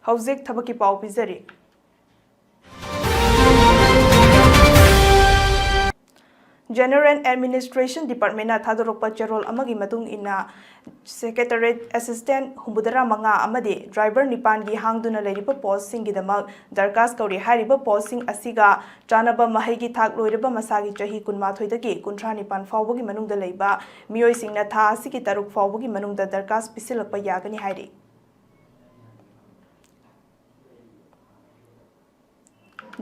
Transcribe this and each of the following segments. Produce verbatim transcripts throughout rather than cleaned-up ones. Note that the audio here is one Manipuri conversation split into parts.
ꯍꯧꯖꯤꯛ ꯊꯕꯛꯀꯤ ꯄꯥꯎ ꯄꯤꯖꯔꯤ꯫ General Administration Department ꯅ ꯊꯥꯗꯣꯔꯛꯄ ꯆꯦꯔꯣꯜ ꯑꯃꯒꯤ ꯃꯇꯨꯡ ꯏꯟꯅ, Secretariat Assistant ꯍꯨꯝꯐꯨꯇꯔꯥ ꯃꯉꯥ ꯑꯃꯗꯤ driver ꯅꯤꯄꯥꯟꯒꯤ ꯍꯥꯡꯗꯨꯅ ꯂꯩꯔꯤꯕ post ꯁꯤꯡꯒꯤꯗꯃꯛ ꯗꯔꯈꯥꯁ ꯀꯧꯔꯤ꯫ ꯍꯥꯏꯔꯤꯕ post ꯁꯤꯡ ꯑꯁꯤꯒ ꯆꯥꯟꯅꯕ ꯃꯍꯩꯒꯤ ꯊꯥꯛ ꯂꯣꯏꯔꯕ ꯃꯁꯥꯒꯤ ꯆꯍꯤ ꯀꯨꯟꯃꯥꯊꯣꯏꯗꯒꯤ ꯀꯨꯟꯊ꯭ꯔꯥ ꯅꯤꯄꯥꯟ ꯐꯥꯎꯕꯒꯤ ꯃꯅꯨꯡꯗ ꯂꯩꯕ ꯃꯤꯑꯣꯏꯁꯤꯡꯅ ꯊꯥ ꯑꯁꯤꯒꯤ ꯇꯔꯨꯛ ꯐꯥꯎꯕꯒꯤ ꯃꯅꯨꯡꯗ ꯗꯔꯈꯥꯁ ꯄꯤꯁꯤꯜꯂꯛꯄ ꯌꯥꯒꯅꯤ ꯍꯥꯏꯔꯤ꯫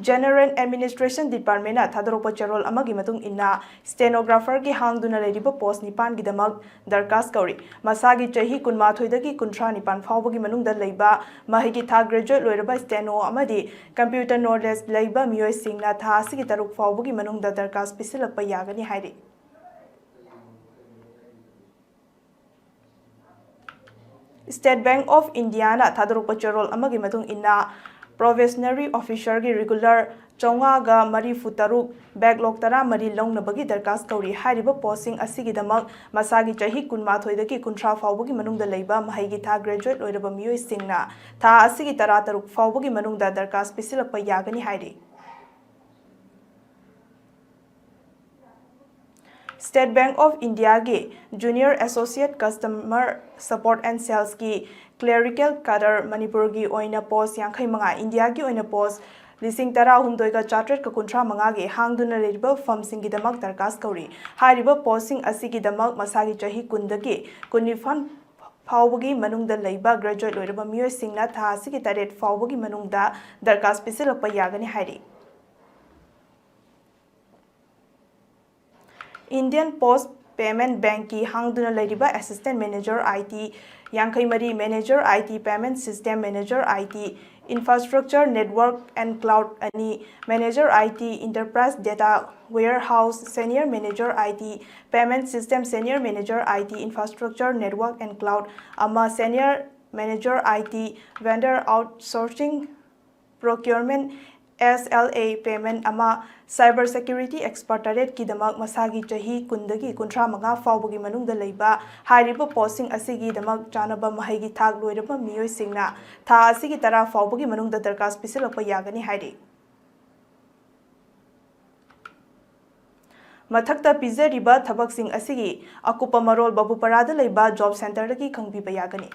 General Administration Department ꯅ ꯊꯥꯗꯣꯔꯛꯄ ꯆꯦꯔꯣꯜ ꯑꯃꯒꯤ ꯃꯇꯨꯡ ꯏꯟꯅ, stenographer ꯒꯤ ꯍꯥꯡꯗꯨꯅ ꯂꯩꯔꯤꯕ post ꯅꯤꯄꯥꯟꯒꯤꯗꯃꯛ ꯗꯔꯈꯥꯁ ꯀꯧꯔꯤ꯫ ꯃꯁꯥꯒꯤ ꯆꯍꯤ ꯀꯨꯟꯃꯥꯊꯣꯏꯗꯒꯤ ꯀꯨꯟꯊ꯭ꯔꯥ ꯅꯤꯄꯥꯟ ꯐꯥꯎꯕꯒꯤ ꯃꯅꯨꯡꯗ ꯂꯩꯕ, ꯃꯍꯩꯒꯤ ꯊꯥꯛ graduate ꯂꯣꯏꯔꯕ steno ꯑꯃꯗꯤ computer knowledge ꯂꯩꯕ ꯃꯤꯑꯣꯏꯁꯤꯡꯅ ꯊꯥ ꯑꯁꯤꯒꯤ ꯇꯔꯨꯛ ꯐꯥꯎꯕꯒꯤ ꯃꯅꯨꯡꯗ ꯗꯔꯈꯥꯁ ꯄꯤꯁꯤꯜꯂꯛꯄ ꯌꯥꯒꯅꯤ ꯍꯥꯏꯔꯤ꯫ State Bank of India ꯅ ꯊꯥꯗꯣꯔꯛꯄ ꯆꯦꯔꯣꯜ ꯑꯃꯒꯤ ꯃꯇꯨꯡ ꯏꯟꯅ, probationary officer ꯒꯤ regular ꯆꯥꯝꯃꯉꯥꯒ ꯃꯔꯤꯐꯨ ꯇꯔꯨꯛ, backlog ꯇꯔꯥꯃꯔꯤ ꯂꯧꯅꯕꯒꯤ ꯗꯔꯈꯥꯁ ꯀꯧꯔꯤ꯫ ꯍꯥꯏꯔꯤꯕ post ꯁꯤꯡ ꯑꯁꯤꯒꯤꯗꯃꯛ ꯃꯁꯥꯒꯤ ꯆꯍꯤ ꯀꯨꯟꯃꯥꯊꯣꯏꯗꯒꯤ ꯀꯨꯟꯊ꯭ꯔꯥ ꯐꯥꯎꯕꯒꯤ ꯃꯅꯨꯡꯗ ꯂꯩꯕ ꯃꯍꯩꯒꯤ ꯊꯥꯛ graduate ꯂꯣꯏꯔꯕ ꯃꯤꯑꯣꯏꯁꯤꯡꯅ ꯊꯥ ꯑꯁꯤꯒꯤ ꯇꯔꯥ ꯇꯔꯨꯛ ꯐꯥꯎꯕꯒꯤ ꯃꯅꯨꯡꯗ ꯗꯔꯈꯥꯁ ꯄꯤꯁꯤꯜꯂꯛꯄ ꯌꯥꯒꯅꯤ ꯍꯥꯏꯔꯤ꯫ State Bank of India ꯒꯤ Junior Associate Customer Support and Sales ꯀꯤ clerical cadre ꯃꯅꯤꯄꯨꯔꯒꯤ ꯑꯣꯏꯅ post ꯌꯥꯡꯈꯩ ꯃꯉꯥ, ꯏꯟꯗꯤꯌꯥꯒꯤ ꯑꯣꯏꯅ post ꯂꯤꯁꯤꯡ ꯇꯔꯥꯍꯨꯝꯗꯣꯏꯒ ꯆꯥꯇ꯭ꯔꯦꯠꯀ ꯀꯨꯟꯊ꯭ꯔꯥ ꯃꯉꯥꯒꯤ ꯍꯥꯡꯗꯨꯅ ꯂꯩꯔꯤꯕ firm ꯁꯤꯡꯒꯤꯗꯃꯛ ꯗꯔꯈꯥꯁ ꯀꯧꯔꯤ꯫ ꯍꯥꯏꯔꯤꯕ post ꯁꯤꯡ ꯑꯁꯤꯒꯤꯗꯃꯛ ꯃꯁꯥꯒꯤ ꯆꯍꯤ ꯀꯨꯟꯗꯒꯤ ꯀꯨꯟꯅꯤꯄꯥꯟ ꯐꯥꯎꯕꯒꯤ ꯃꯅꯨꯡꯗ ꯂꯩꯕ graduate ꯂꯣꯏꯔꯕ ꯃꯤꯑꯣꯏꯁꯤꯡꯅ ꯊꯥ ꯑꯁꯤꯒꯤ ꯇꯔꯦꯠ ꯐꯥꯎꯕꯒꯤ ꯃꯅꯨꯡꯗ ꯗꯔꯈꯥꯁ ꯄꯤꯁꯤꯜꯂꯛꯄ ꯌꯥꯒꯅꯤ ꯍꯥꯏꯔꯤ꯫ Indian Post Payment Bank ꯀꯤ ꯍꯥꯡꯗꯨꯅ ꯂꯩꯔꯤꯕ Assistant Manager I T ꯌꯥꯡꯈꯩ ꯃꯔꯤ, Manager I T Payment System, Manager I T Infrastructure Network and Cloud ꯑꯅꯤ, Manager I T Enterprise Data Warehouse, Senior Manager I T Payment System, Senior Manager I T Infrastructure Network and Cloud ꯑꯃ, Senior Manager I T Vendor Outsourcing Procurement S L A payment ꯑꯃ, cyber security expert ꯇꯔꯦꯠꯀꯤꯗꯃꯛ ꯃꯁꯥꯒꯤ ꯆꯍꯤ ꯀꯨꯟꯗꯒꯤ ꯀꯨꯟꯊ꯭ꯔꯥ ꯃꯉꯥ ꯐꯥꯎꯕꯒꯤ ꯃꯅꯨꯡꯗ ꯂꯩꯕ ꯍꯥꯏꯔꯤꯕ postꯁꯤꯡ ꯑꯁꯤꯒꯤꯗꯃꯛ ꯆꯥꯅꯕ ꯃꯍꯩꯒꯤ ꯊꯥꯛ ꯂꯣꯏꯔꯕ ꯃꯤꯑꯣꯏꯁꯤꯡꯅ ꯊꯥ ꯑꯁꯤꯒꯤ ꯇꯔꯥ ꯐꯥꯎꯕꯒꯤ ꯃꯅꯨꯡꯗ ꯗꯔꯈꯥꯁ ꯄꯤꯁꯤꯜꯂꯛꯄ ꯌꯥꯒꯅꯤ ꯍꯥꯏꯔꯤ꯫ ꯃꯊꯛꯇ ꯄꯤꯖꯔꯤꯕ ꯊꯕꯛꯁꯤꯡ ꯑꯁꯤꯒꯤ ꯑꯀꯨꯞꯄ ꯃꯔꯣꯜ ꯕꯕꯨꯄꯔꯥꯗ ꯂꯩꯕ job centreꯗꯒꯤ ꯈꯪꯕꯤꯕ ꯌꯥꯒꯅꯤ꯫